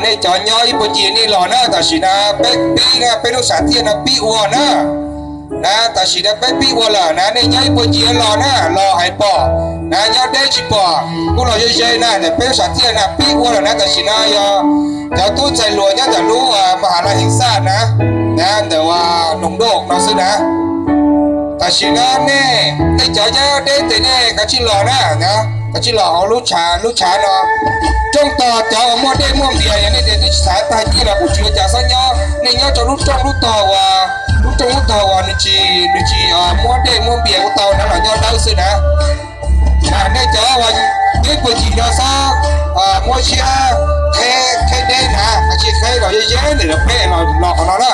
Nej cov nyob ib puag ncig nej los na, tam sim no peb pib na, peb lub sam thiaj no pib ua na. Na, tam sim no peb pib ua lawm na, nej nyob ib puag ncig los na, los hais pom na, nyob deb tsis pom kuj los ze ze na, ntawm peb lub sam thiaj na pib ua lawm na, tam sim no yog cov tub ntxhais hluas nyob ntawm lub ma has las heev xaj na, na ntawm noog doj no xwb na. Tam sim no nej, nej cov nyob deb tes nej kav tsij los na, kav tsij los hauv lub tshav, lub tshav no. Rooj tog cov uas muaj dej muaj npias, yog nej tias nej tsis xav tag nyiaj los kuj tsis ua cas, xob nyob, nej nyob rau lub rooj lub tog uas, lub rooj lub tog uas nws tsis, nws tsis muaj dej muaj npias ua tau na, los nyob dawb xwb na. Nej cov uas nyob puag ncig no xob muab siab qheb, qheb deb na, kav tsij qheb los ze ze ntawm peb los qhov no na.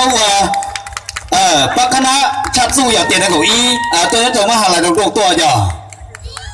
Ua, pab qhab nab tshaj txuj yog tias nees nkaum ib, tuaj nyob rau Mab Ha Lais Doo Doo tuaj yog.